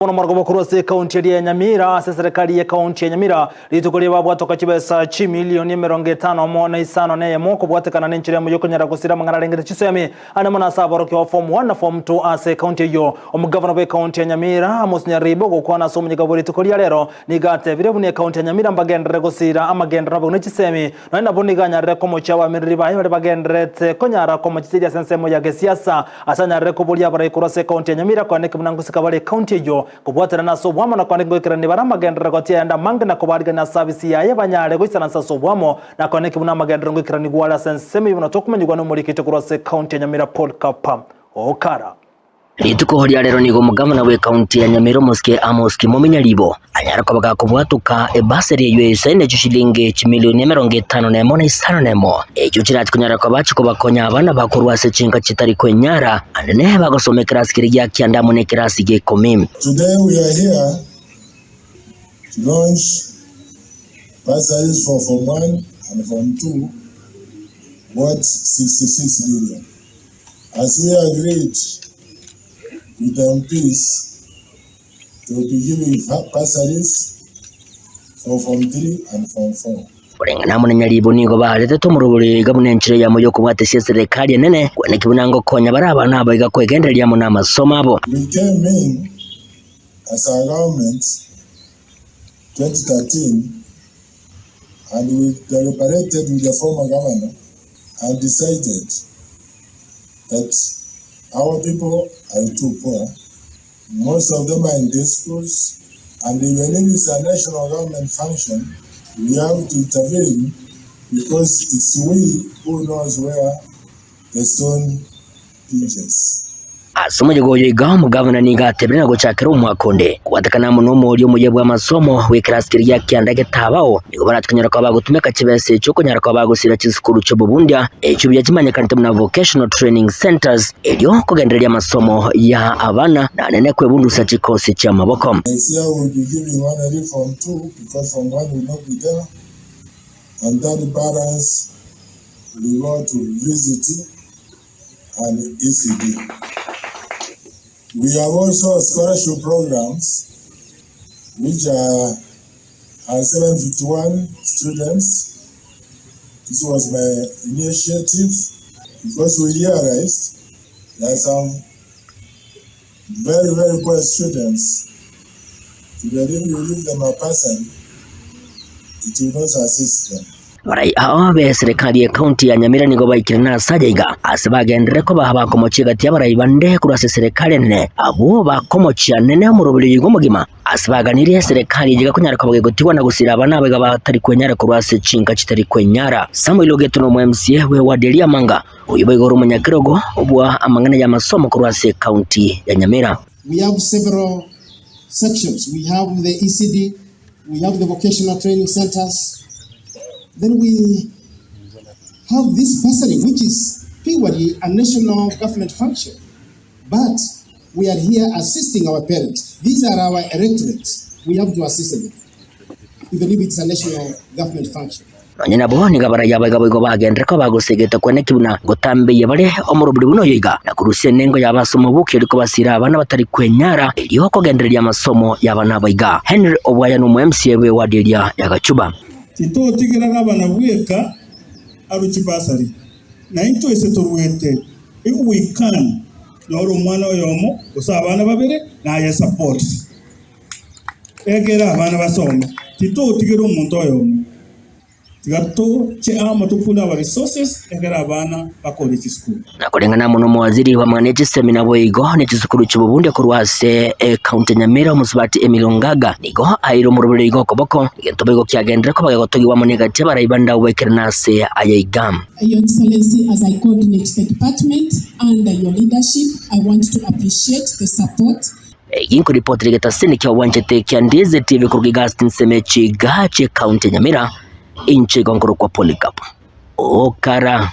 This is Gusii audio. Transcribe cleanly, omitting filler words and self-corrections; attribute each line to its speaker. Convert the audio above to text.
Speaker 1: Bono omorwako korwa ase ekaunti eria ya Nyamira ase eserekari y'ekaunti ya Nyamira rituko riria babwatoka chibesa chimilioni 51 na isano na eyemo kobwatekana nenchera emo yokonyara gosira amang'ana arengete chisemi ande mono ase aborokigwa ba form 1 na form 2 ase ekaunti eyio. Omogavana bw'ekaunti ya Nyamira Amos Nyaribo ogokwana ase omonyiga bwe rituko ria rero nigo atebire buna ekaunti ya Nyamira mbagenderere gosira amagenderero abo ne chisemi Nonya nabo nigo anyarire komochia abaminiri baye baria bagendererete konyara komochicheria ase ensemo ya gesiasa, ase anyarire koboria abarai korwa ase ekaunti ya Nyamira koaneke buna ngosika bare ekaunti eyio, kobwaterana ase oboamo na koaneke ngoikerania bare amagenderero gotia ayande amange na kobaarigania ase afisi yaye banyare goisaransa ase oboamo na koaneke buna amagenderero ngoikeranigwa are ase ensemo eyio buna tokomanyigwa nomoriki oito korwa ase ekaunti ya Nyamira Paul Kapa Okara.
Speaker 2: Rituko ria rero nigo omogavana bw'ekaunti ya Nyamira omosike Amos Kimomi Nyaribo anyare koba gakobwatoka ebasari eyio eisaine chishilingi chimilioni 51 na 51 echio chirachi konyara koba chikobakonya abana bakorwa ase chinka chitari kwenyara anene bagosoma ekerasi keria gia kianda amo nekerasi gia ikomi.
Speaker 3: Today we are here to launch bursaries for Form 1 and Form 2 worth 66 million. As we agreed with the MPs to be giving bursaries for Form 3 and Form 4.
Speaker 2: Koreng'ana amo na Nyaribo nigo baaretete omorobori iga buna enchera eyemo y'okobwatesia eserekari enene, kweneki buna ngokonya bare abana abo iga kwegendereria amo namasomo abo.
Speaker 3: We came in as a government 2013 and we deliberated with the former governor and decided that our people are too poor. Most of them are in day schools, and even if it's a national government function, we have to intervene because it's we who knows where the stone pinches.
Speaker 2: Ase omoyega oyo iga omogavana nigo atebire na gochakera omwaka onde kobwatekana amo nomoria omuya bw'amasomo bw'ekerasi keria gia kianda getabao nigo barati konyara koba bagotumeka chibesa echio konyara koba bagosira chisukuru chi'obobundia echio buya chimanyekanete buna Vocational Training Centres erio kogendereria amasomo ya abana na nene kwebundusa chikosi chi'amaboko.
Speaker 3: Next year we will be giving only form 2 because form 1 will not be there and that balance will go to VCT and ECD. We have also scholarship programs which are, are 751 students. This was my initiative because we realized there are some very, very poor students. Even if you give them a person, it will not assist them.
Speaker 2: Abarai ao b'eserekari y'ekaunti ya Nyamira nigo baikire nase aya iga, ase bagenderere koba abakomochia egati y'abarai bande korwa ase eserekari enene, abwo bakomochia nene omoroberi oyo iga omogima, ase baganirie eserekari eye gekonyara koba gegotigwa na gosira abana abo iga batari kwenyara korwa ase chinka chitari kwenyara. Samuel Ogeto nomo MCA bwe ward eria Amanga, oyio boigo ore omonyakerogo bwa amang'ana y'amasomo korwa ase ekaunti ya Nyamira.
Speaker 4: We have several sections. We have the ECD, we have the vocational training centers. Then we have this bursary, which is purely a national government function. But we are here assisting our parents. These are our electorates. We have to assist them, even if it's a national government function.
Speaker 2: Nonya nabo nigo abarai abaiga boigo bagenderera koba bagosegeta kweneki buna ngotambeyia bare omorobori buna oyo iga, na korusia enengo yabo ase omoboki oria kobasiira abana batari kwenyara, erio kogendereria amasomo y'abana abaiga. Henry Obwaya nomo MCA bw'eward eria ya Gachuba.
Speaker 5: Titotigera gabana bweka arwe chibasari, na intwe ase torwete, if we can, nyora omwana oyomo gose abana babere naye support. Ekero abana basome, titotigera omonto oyomo. Tiga toche amo topule our resources ekero abana bakore chisukuru.
Speaker 2: Na koreng'ana amo nomowaziri bw'amang'ana e chisemi naboigo ne chisukuru chi'obobundia korwa ase ekaunti ya Nyamira omosubati Emily Ongaga nigo aeire omoroberi oiga okoboko, egento boigo kiagenderere koba gegotogigwa amo negati y'abarai bande abwo baikerane ase aya iga.
Speaker 6: Your Excellency, as I coordinate the department under your leadership, I want to appreciate the support
Speaker 2: Eki nkoripotera egetaseni kia obwanchete kia Ndizi TV koruga iga ase chinsemo echi iga chie county ya Nyamira, inche igo nkorokwa Polycarp Okara.